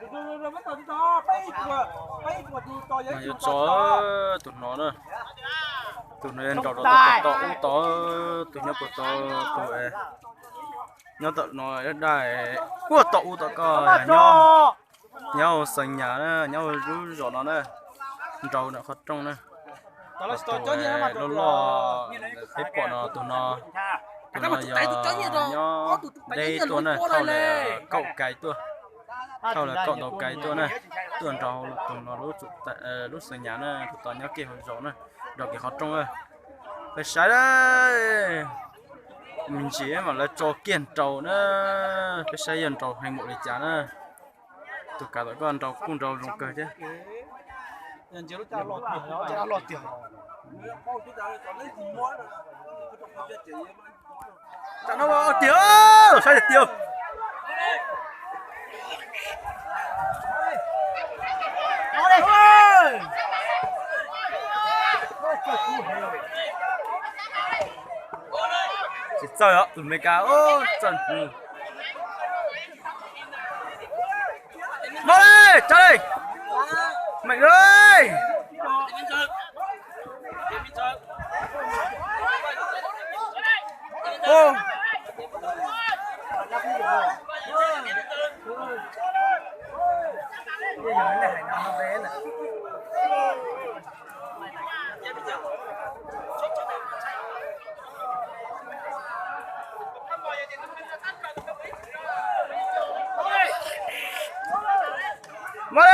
Yuav tso tus no na, tus no yog nraus rau tom ub tod, tus nyob puag tod, tus nyob tom no daj, puag tom ub tom ko, nyob, nyob hauv Xeev Nyas na, nyob hauv lub zos no na, nraus ntawm qhov rooj na. Tus loj loj peb pom no, tus no, tus no yog nyob deb tuaj na, thauj lawv kaum kais tuaj, thauj lawv kaum ntau kais tuaj na, tuaj nraus tus no lub Xeev Nyas na, tus tod nyob kiag hauv zos na, nraus kiag qhov rooj na. Peb saib, me ntsis mas lawv tso kiag nraus na, peb saib yog nraus heev npaum li cas na. Tus kav tom koj nraus kuj nraus zoo kawg thiab. Tiag, saib tiag tiag. Tsis txawj os, tus Meskas txawj. Noj li, tsa li. Meem li. Maj li!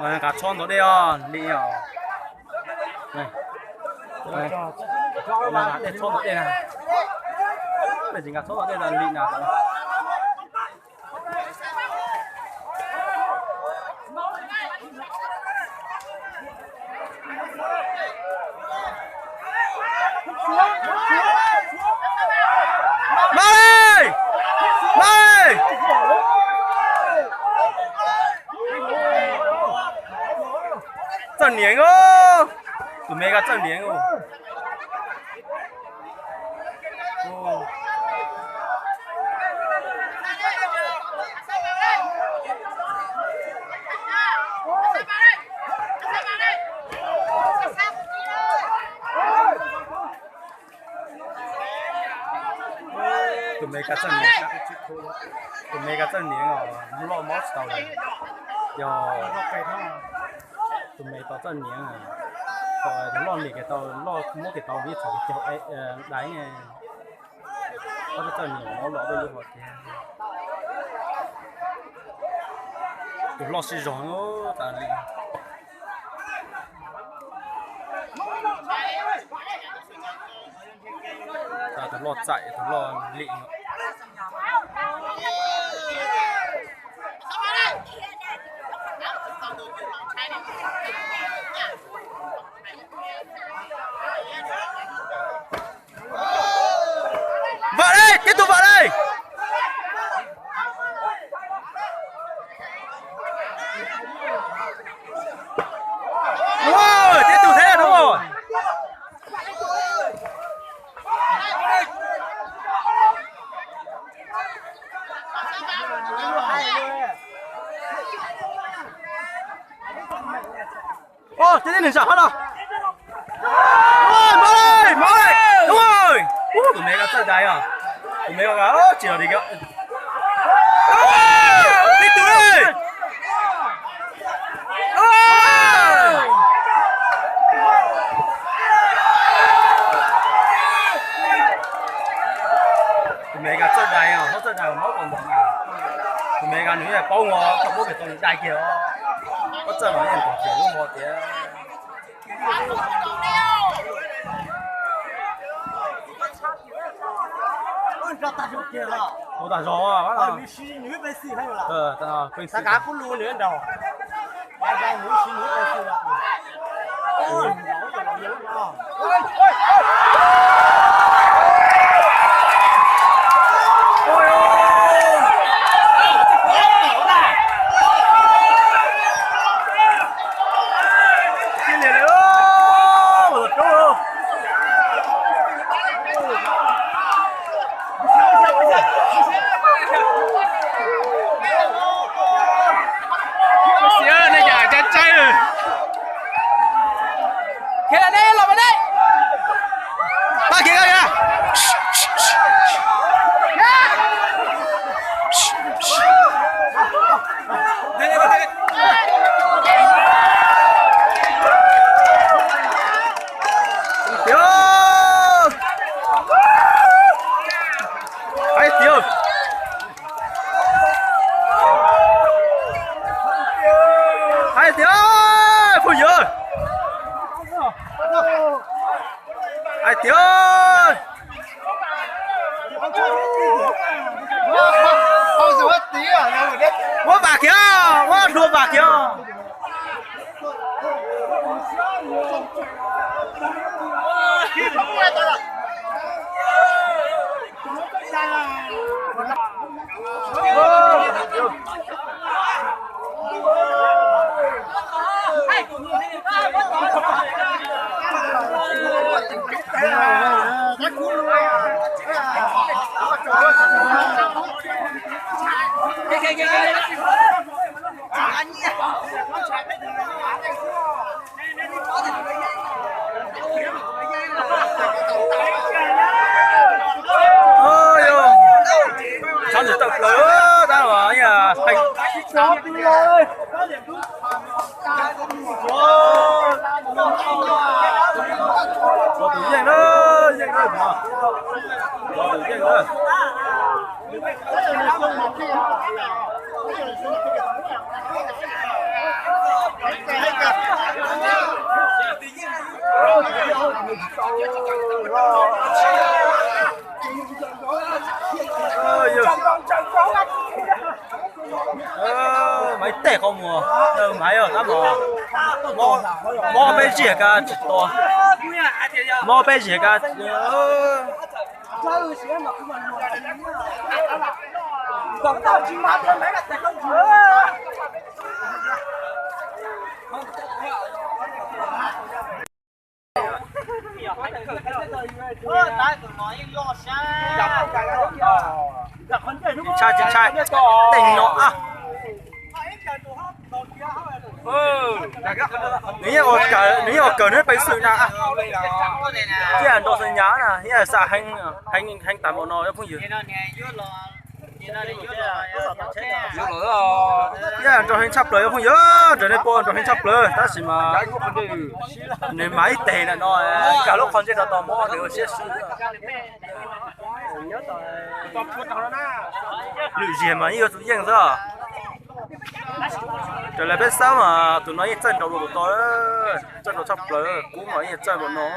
Mas nqa txhob ntau dej os, lim os. Nqa txhob ntau dej na. Tsis nqa txhob ntau dej tas lim na. Maj li! Maj li! Txawj niam os, tus me ko txawj niam os. Tus me ko txawj niam, tus me ko txawj niam os, loj mob tsis tau li. Yog tus me tau txawj niam, tus loj niam kev tau, loj muab kev tau vib txhom kev cog dai. Ob txawj niam mob los dej lub hov tiag. Tus loj siv zog tas li. Tus loj txaim, tus loj lim. Vam li, tib tug vam li. Tib tug thiab no. Ua, tib tib neeg sam hab no. Ua, mob li, mob li. Ua, tus me ko txawj dai os. Tus me ko tsis los li ko. Tib tug li. Tus me ko txawj dai os, txawj dai mob tau ntau na. Tus me ko nws yeej paub ua tau muab pem tau nws dai kiag os. Koj txawj no yeej nrog kiag lub hov tiag. Ua tas zog, nws siv nws peb xwb, nws kav kuv lus nws nraus. Hais tias, hais tias, phooj ywg, hais tias, muab vam kiag, muab hlua vam kiag. Tshaj tawm plaws tab mas. Los tus yeej na, yeej na, los tus yeej na. Maiv tej qhov muag, maiv tab mas mob peb zig ka tsis tua, mob peb zig ka. Tsis ntshai, tsis ntshai, tej no a. Nws yeej ua kawg, nws yeej ua kawg nws pej xwm na. Thiab nrau xwm nyam na, thiab xav heev, heev tas npaum no cov phooj ywg. Thiab nrau heev tshaj plaws cov phooj ywg, raws nej pom nrau heev tshaj plaws tab sis mas nws mas ib teg na no, kawg lub qhov ntsej rau tau mob nws ua siab swb. Lwm ziag mas yeej yuav tus yeej xwb. Raws li peb xav mas tus no yeej txawj nrau dua tus tod, txawj nrau tshaj plaws, kub mas yeej txawj npaum no.